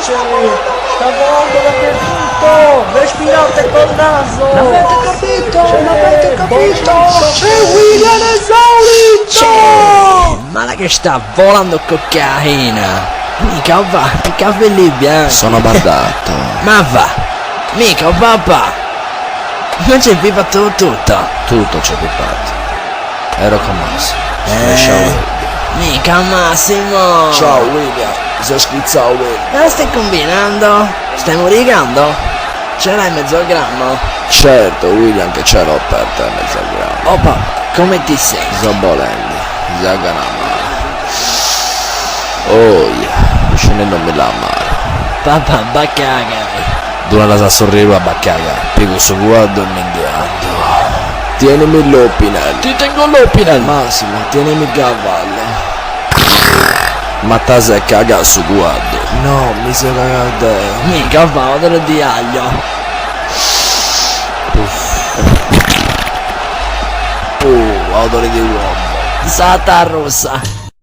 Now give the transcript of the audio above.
C'è! Sta volando dappertutto! Respirate col naso! L'avete capito? C'è L'avete capito? Bollito! C'è William esaurito! C'è! Ma la che sta volando cocaina! Mica va, i capelli bianchi! Sono bardato. Ma va! Mica oh papà! Ma c'è pipato tutto! Tutto c'è pipato. Ero con Massimo. Eh, mica Massimo! Ciao William, sei schizzato William. Cosa stai combinando? Stai morigando? Ce l'hai mezzo grammo? Certo William che ce l'ho per te mezzo grammo. Oh papà, come ti senti? Sto bolendo, zagana male. Oh yeah, scendendomi l'amaro. Papà, baccaga. Durante la sorriso a baccaga, pigo su guardo e mi ando. Tienimi l'opinel. Ti tengo l'opinel. Massimo, tienimi il cavallo. Ma te sei caga su guardo. No, mi sono cagato. Mica fa odore di aglio. Oh, odore di uovo. Sata russa.